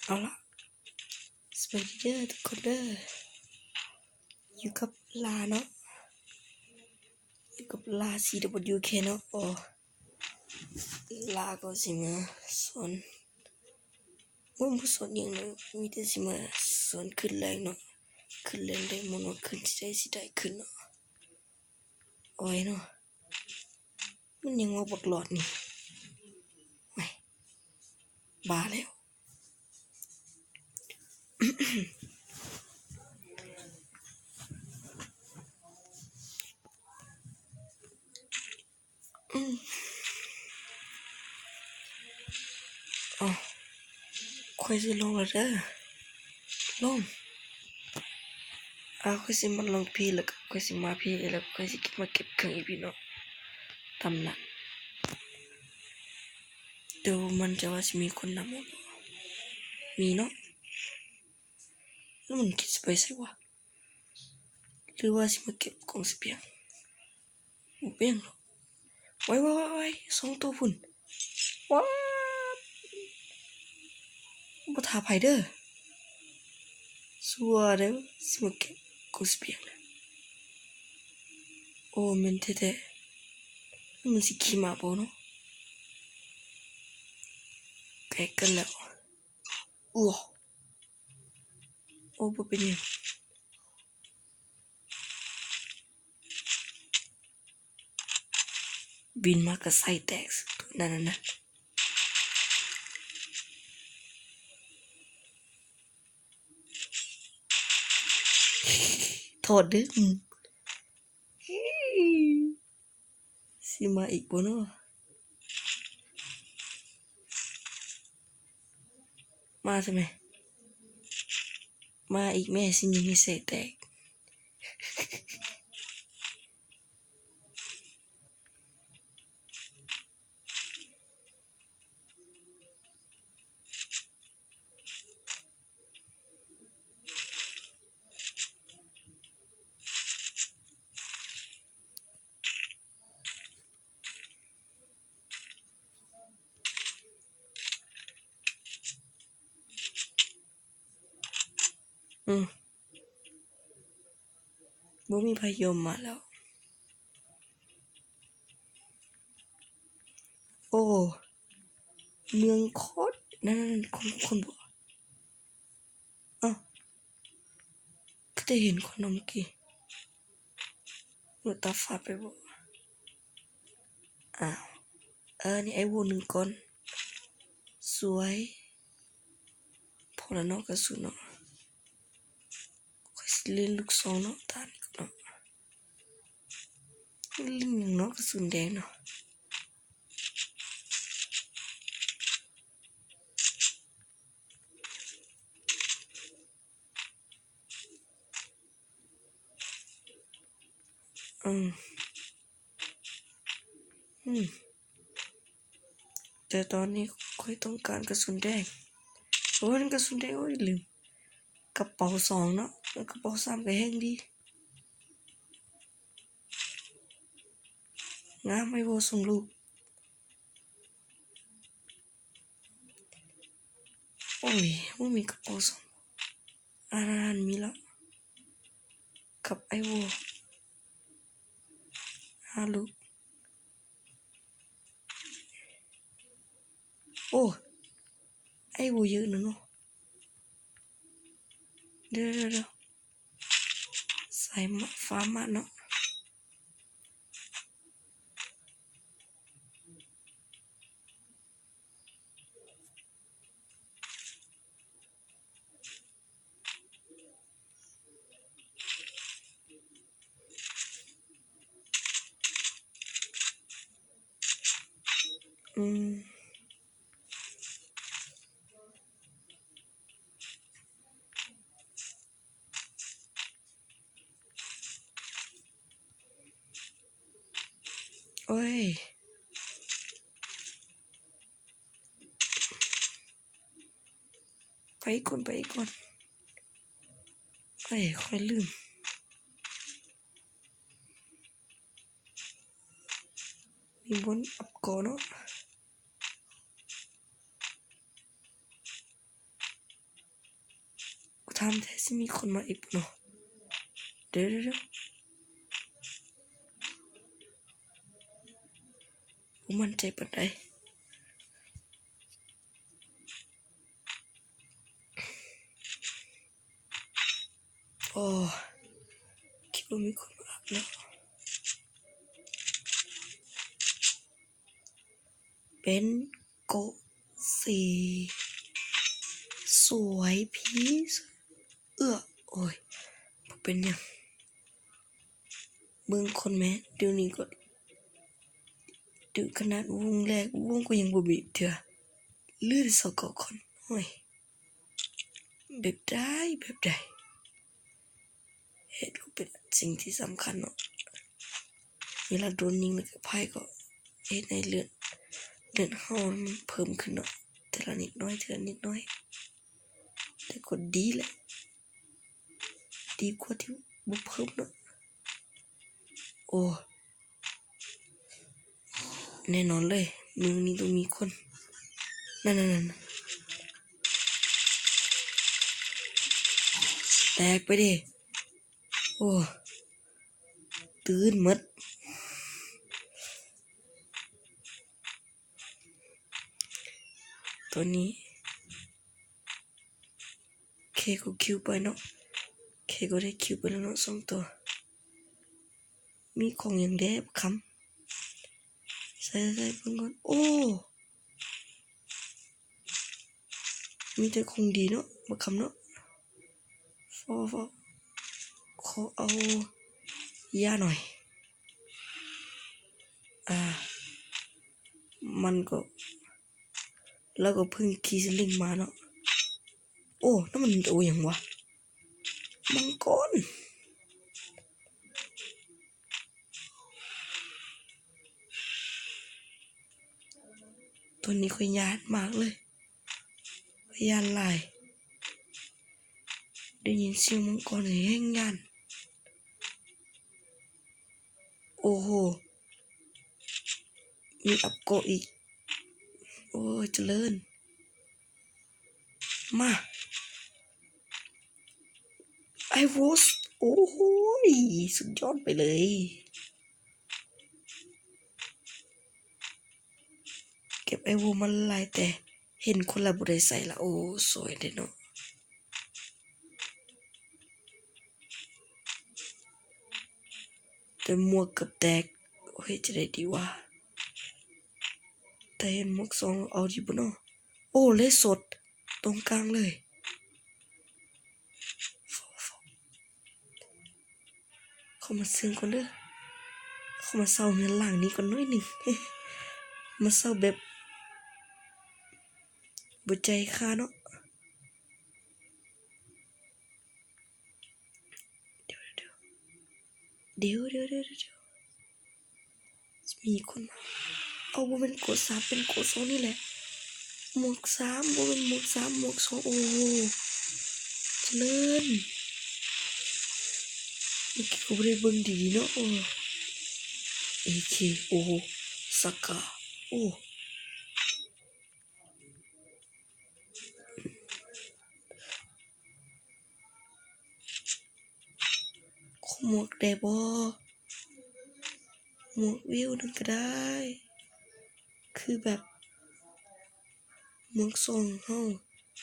ເອົາລະ ສະບາຍດີເດີທຸກຄົນເດີ ຢູ່ກັບລາເນາະ ຢູ່ກັບລາ ຊີດັບເບິນຢູເຄ ເນາະ. ໂອ້ ລາກໍຊິມາສອນ ໂອ້ ບໍ່ສອນຫຍັງເລີຍ ມີແຕ່ຊິມາສອນຂຶ້ນແລງເນາະ ຂຶ້ນແລງໄດ້ໝົດເນາະ ຂຶ້ນທີ່ໃດຊິໄດ້ຂຶ້ນເນາະ. ໂອ້ຍເນາະ ມັນຫຍັງວະບັກຫຼອດນີ້ ໂອ້ຍ ບ້າແລ້ວ. ອືມ ອໍ ຂ້ອຍຊິລົງແລ້ວເດີ ລົງ ອາ ຂ້ອຍຊິມາລົງພີ້ ແລ້ວກໍຂ້ອຍຊິມາພີ້ ແລ້ວຂ້ອຍຊິມາເກັບເຄື່ອງອີກພີ້ເນາະ ຕາມນັ້ນ. ແຕ່ບໍ່ໝັ້ນໃຈວ່າຊິມີຄົນນຳບໍ່ ມີເນາະ ແລ້ວມັນຄິດຊິໄປໃສວະ? ຫຼືວ່າຊິມາເກັບກອງສະບຽງ? ບໍ່ເປັນຫຍັງດອກ. ໄວໆໆ ສອງໂຕພຸ້ນ ວ້າ ບໍ່ຖ້າໃຜເດີ ຊົ່ວເດີ ຊິມາເກັບກອງສະບຽງນະ. ໂອ້ ແມ່ນແທ້ໆ ມັນຊິຂີ່ມາບໍ່ເນາະ? ໃກ້ກັນແລ້ວ ໂອ້ ໂອ້ ບໍ່ເປັນຫຍັງ ບິນມາກະໄສ້ແຕກ ນັ້ນໆ ໂທດເດີ ອືມ. ຊິມາອີກບໍ່ເນາະ? ມາຊະແມ ມາອີກແມ ຊິຍິງໃຫ້ໄສ້ແຕກ. ອືມ ບໍ່ມີໃຜຍອມມາແລ້ວ. ໂອ້ ເມືອງໂຄດ ນັ້ນໆ ຄົນ ຄົນບໍ່? ອ້າວ ຄືໄດ້ເຫັນຄົນເນາະເມື່ອກີ້ ຫຼືຕາຝາດໄປບໍ່? ອ້າວ ເອີ ນີ້ໄອ້ໂວໜຶ່ງກ່ອນ ສວຍ ພໍລະເນາະ ກະສຸນເນາະ ຂ້ອຍຊິຫຼິ້ນລູກຊອງເນາະ ຕານີ້ເນາະ ຫຼິ້ນຫຍັງເນາະ ກະສຸນແດງເນາະ. ອືມ ອືມ ແຕ່ຕອນນີ້ຂ້ອຍຕ້ອງການກະສຸນແດງ ໂອ້ຍ ກະສຸນແດງ ໂອ້ຍ ລືມ ກະເປົາສອງເນາະ ກະເປົາສາມກະແຮງດີ ງາມ ໄອ້ໂວສົ່ງລູກ. ໂອ້ຍ ບໍ່ມີກະເປົາສອງ ອາ ນັ້ນໆ ມີລະ ກັບໄອ້ໂວ ຫ້າລູກ ໂອ້ ໄອ້ໂວເຢີະນະເນາະ ດຽວໆໆ ສາຍຟ້າມາເນາະ. ອືມ ໂອ້ຍ ໄປກ່ອນ ໄປກ່ອນ ເອີ ຂ້ອຍລືມ ມີບ່ອນອັບເກາະເນາະ. າມແທ້ ຊິມີຄົນມາອີກບໍ່ເນາະ? ດຽວໆໆ ບໍ່ໝັ້ນໃຈປານໃດ. ໂອ້ ຄິດວ່າມີຄົນມາອັບເນາະ. ເປັນໂກະສີສວຍພີສ ເອື້ອ ໂອ້ຍ ບໍ່ເປັນຫຍັງ. ເບິ່ງຄົນແມ້ ດຽວນີ້ກໍ ດຽວຂະໜາດວົງແລກວົງກໍຍັງບໍ່ມີເທື່ອ ເຫຼືອຊາວເກົ້າຄົນ. ໂອ້ຍ ແບບໃດ ແບບໃດ ເຮັດກໍເປັນສິ່ງທີ່ສຳຄັນເນາະ. ເວລາໂດນຍິງແລ້ວກໍໄພກໍເຮັດໃຫ້ເລືອດ ເລືອດເຮົາມັນເພີ່ມຂຶ້ນເນາະ ເທື່ອລະນິດໜ້ອຍ ເທື່ອລະນິດໜ້ອຍ ແຕ່ກໍດີແຫຼະ ດີກວ່າທີ່ບໍ່ເພີ່ມເນາະ. ໂອ້ ແນ່ນອນເລີຍ ມື້ນີ້ຕ້ອງມີຄົນ. ນັ້ນໆໆ ແຕກໄປເດ້. ໂອ້ ຕື່ນໝົດ ຕົວນີ້. ເຄກໍຄິວໄປເນາະ ເຄກໍໄດ້ຄິວໄປແລ້ວເນາະ ສອງຕົວ. ມີຂອງຫຍັງແດ່ບັກຄຳ? ໃສ່ ໃສ່ເບິ່ງກ່ອນ. ໂອ້ ມີແຕ່ຂອງດີເນາະ ບັກຄຳເນາະ. ຂໍ ຂໍ ຂໍເອົາຢາໜ້ອຍ. ອ່າ ມັນກໍ ລາວກໍເພິ່ງຂີ່ສະລິງມາເນາະ. ໂອ້ ນັ້ນມັນໂຕຫຍັງວະ? ມັງກອນ. ຕອນນີ້ຂ້ອຍຢ້ານມາກເລີຍ ຂ້ອຍຢ້ານຫຼາຍ ໄດ້ຍິນສຽງມັງກອນແຮງຢ້ານ. ໂອ້ໂຫ ມີອັບເກາະອີກ. ໂອ້ຍ ຈະເລີນ ມາ ໄອໂວສ. ໂອ້ໂຫ ສຸດຍອດໄປເລີຍ. ເກັບໄອໂວມາຫຼາຍ ແຕ່ເຫັນຄົນລະບໍ່ໄດ້ໃສ່ລະ. ໂອ້ ສວຍເດ້ເນາະ. ແຕ່ໝວກເກືອບແຕກ. ໂອ້ຍ ເຮັດຈັ່ງໃດດີວະ? ແຕ່ເຫັນໝວກສອງ ເອົາດີບໍ່ເນາະ? ໂອ້ ເລຍສົດ ຕົງກາງເລີຍ. ເຂົ້າມາເຊິ່ງກ່ອນເດີ ເຂົ້າມາເຊົ່າເຮືອນຫຼັງນີ້ກ່ອນໜ້ອຍໜຶ່ງ ມາເຊົ່າແບບບໍ່ຈ່າຍຄ່າເນາະ. ດຽວ ດຽວ ດຽວ ມີຄົນມາ. ເອົາ ບໍ່ແມ່ນໂກະສາມ ເປັນໂກະສອງນີ້ແຫຼະ. ໝວກສາມ ບໍ່ແມ່ນໝວກສາມ ໝວກສອງ. ໂອ້ໂຫ ຈະເລີນ. ເມື່ອກີ້ກໍບໍ່ໄດ້ເບິ່ງດີໆເນາະ. ໂອ້ ເອເຄ ໂອ້ໂຫ ສາກາ ໂອ້. ຂໍໝວກແດ່ບໍ່? ໝວກວິວໜຶ່ງກໍໄດ້. ຄືແບບ ໝວກສອງເຮົາ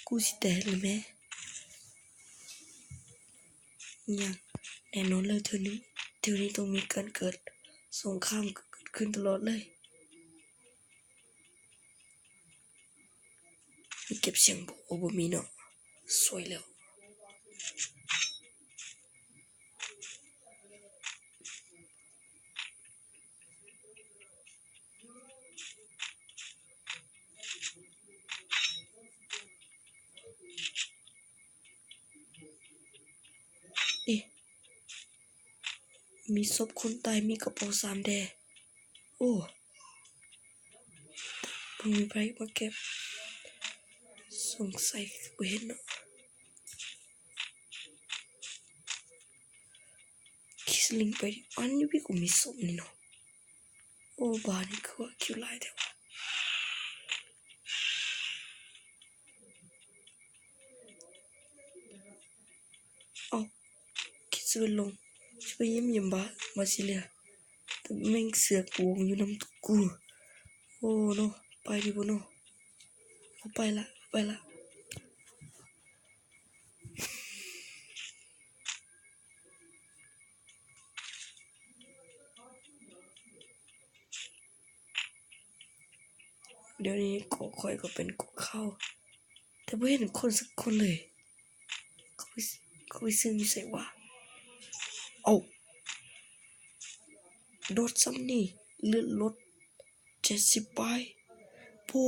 ກູຊິແຕກແລ້ວແມ. ຍັງ ແນ່ນອນເລີຍ ເທື່ອນີ້ ເທື່ອນີ້ຕ້ອງມີການເກີດສົງຄາມເກີດຂຶ້ນຕະຫຼອດເລີຍ. ມີເກັບສຽງບໍ່? ໂອ້ ບໍ່ມີເນາະ. ສວຍແລ້ວ. ເອະ ມີສົບຄົນຕາຍ ມີກະເປົາສາມແດ່. ໂອ້ ບໍ່ມີໃຜມາເກັບ. ສົງໄສຄືບໍ່ເຫັນເນາະ. ຄີສະລິງໄປ. ອັນນີ້ພີ່ກໍມີສົບນີ້ເນາະ. ໂອ້ ບ້ານນີ້ຄືວ່າຄິວຫຼາຍແທ້ວະ. ຂຶ້ນລົງ ຊິໄປຢ້ຽມຢາມບ້ານ ມາຊິເລຍ ແຕ່ແມ່ງເສືອກວງຢູ່ນຳຕູກູ. ໂອ້ເນາະ ໄປດີບໍ່ເນາະ? ບໍ່ໄປລະ ໄປລະ. ດຽວນີ້ກໍຂ້ອຍກໍເປັນກໍເຂົາ ແຕ່ບໍ່ເຫັນຄົນສັກຄົນເລີຍ. ເຂົາໄປ ເຂົາໄປເຊິ່ງຢູ່ໃສວະ? ເອົ້າ ໂດດຊ້ຳນີ້ ເລືອດລົດເຈັດສິບປາຍ. ໂອ້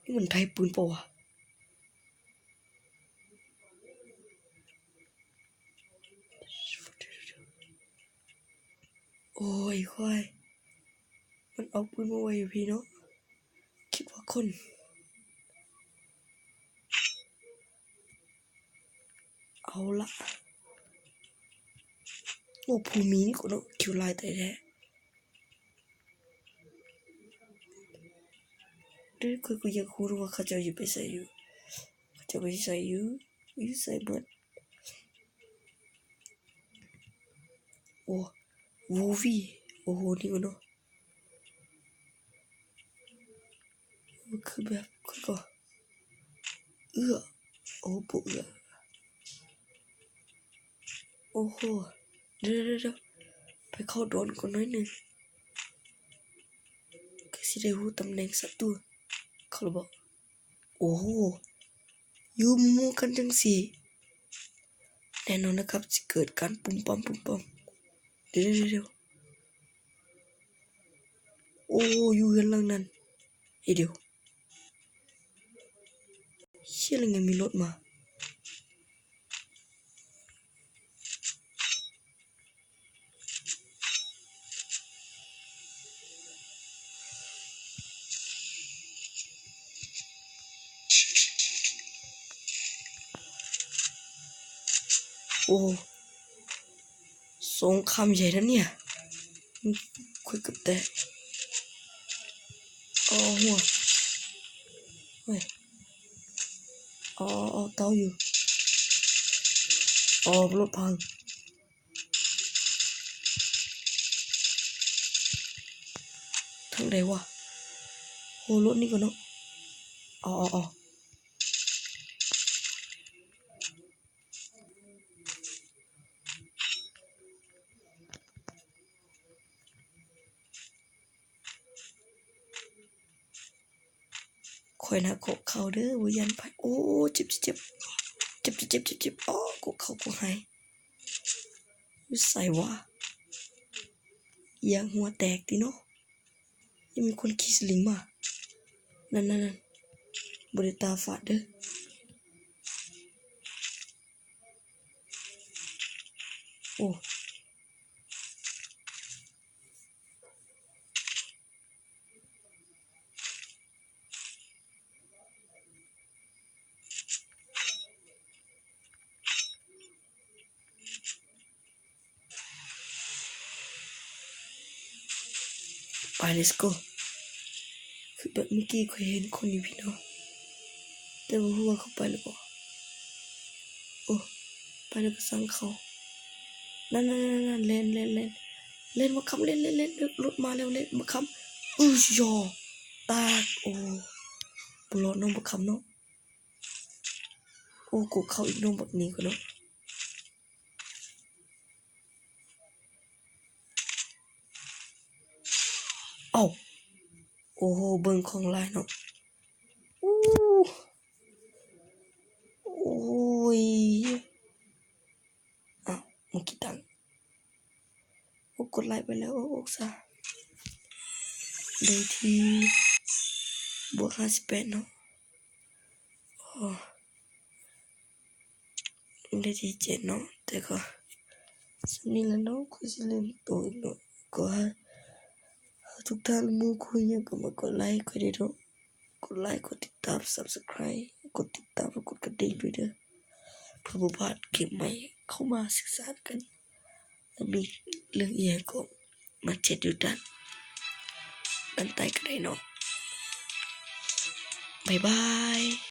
ນີ້ມັນໄທປືນເປົ່າວະ? ໂອ້ຍ ຄວາຍ ມັນເອົາປືນມາໄວ້ຢູ່ພີ້ເນາະ ຄິດວ່າຄົນ. ເອົາລະ ໂອ້ ຜູ້ມີນີ້ກໍເນາະ ຄິວຫຼາຍແທ້ໆ. ເດີ ຂ້ອຍກໍຢາກຮູ້ວ່າເຂົາເຈົ້າຢູ່ໄປໃສຢູ່ ເຂົາເຈົ້າໄປໃສຢູ່ ຢູ່ໃສເບິດ. ໂອ້ ວູວີ ໂອ້ໂຫ ນີ້ກໍເນາະ ຄືແບບ ຂ້ອຍກໍ ເອື້ອ ໂອ້ ບໍ່ເອື້ອ ໂອ້ໂຫ ດຽວໆ ໄປເຂົ້າດອນກ່ອນໜ້ອຍໜຶ່ງ ຄືຊິໄດ້ຮູ້ຕຳແໜ່ງສັດຕູເຂົາລະບໍ? ໂອ້ໂຫ ຢູ່ໝູ່ກັນຈັ່ງຊີ້ ແນ່ນອນນະຄັບ ຊິເກີດການປຸ້ມປ້ຳ ປຸ້ມປ້ຳ. ດຽວໆ ໂອ້ ຢູ່ເຮືອນຫຼັງນັ້ນ ເອີ ດຽວ ເຊຍ ແລ້ວຍັງມີລົດມາ. ໂອ້ ສົງຄາມໃຫຍ່ນະເນຍ ຂ້ອຍເກືອບແຕກ. ອໍ ຫົວ ເຮີ້ຍ ອໍ ເອົາເຕົາຢູ່ ອໍ ລົດພັງ. ທາງໃດວະ? ໂອ້ ລົດນີ້ກ່ອນເນາະ ເອົາ ເອົາ ເອົາ. ຂ້ອຍນະ ເກາະເຂົ່າເດີ ບໍ່ຢ້ານໃຜ. ໂອ້ ເຈັບ ເຈັບ ເຈັບ ເຈັບ ເຈັບ ເຈັບ ເຈັບ ເຈັບ ອໍ ເກາະເຂົ່າ ເກາະໄຮ່ ຢູ່ໃສວະ? ຢາກຫົວແຕກຕິເນາະ. ຍັງມີຄົນຂີ່ສະລິງມາ ນັ້ນໆໆ ບໍ່ໄດ້ຕາຝາດເດີ. ໂອ້ ໄປ let's go. ຄືແບບເມື່ອກີ້ຂ້ອຍເຫັນຄົນຢູ່ພີ້ເນາະ ແຕ່ບໍ່ຮູ້ວ່າເຂົາໄປແລ້ວບໍ່. ໂອ້ ໄປແລ້ວກໍຊ່າງເຂົາ. ນັ້ນໆໆໆ ແລ່ນ ແລ່ນ ແລ່ນ ແລ່ນ ບັກຄຳ ແລ່ນ ແລ່ນ ແລ່ນ ລົດມາແລ້ວ ແລ່ນ ບັກຄຳ. ອື ຢໍ ຕາກ. ໂອ້ ບໍ່ລອດເນາະ ບັກຄຳເນາະ. ໂອ້ ກູເຂົ້າອີກເນາະ ບັກນີ້ກໍເນາະ. ເອົ້າ ໂອ້ໂຫ ເບິ່ງຂອງຫຼາຍເນາະ. ໂອ້ ໂອ້ຍ ອ້າວ ມັນຂີ້ຕັງ. ໂອ້ ກົດໄລໄປແລ້ວ ອອກ ອອກຊະ. ໄດ້ທີ່ບວກຫ້າສິບແປດເນາະ. ໂອ້ ໄດ້ທີ່ເຈັດເນາະ ແຕ່ກໍສ່ຳນີ້ລະເນາະ. ຂ້ອຍຊິເລີ່ມໂຕເນາະ ກໍໃຫ້ ໃຫ້ທຸກທ່ານໝູ່ຄູ່ຫຍັງກໍມາກົດໄລຂ້ອຍເດ້ເນາະ. ກົດໄລ ກົດຕິດຕາມ Subscribe ກົດຕິດຕາມ ແລະ ກົດກະດິ່ງດ້ວຍເດີ ເພື່ອບໍ່ພາດເກມໃໝ່ເຂົ້າມາ. ສຶກສານຳກັນ ແລະ ມີເລື່ອງອີ່ຫຍັງກໍມາແຈດຢູ່ດ້ານ ອັນໃດກໍໄດ້ເນາະ. ບາຍບາຍ.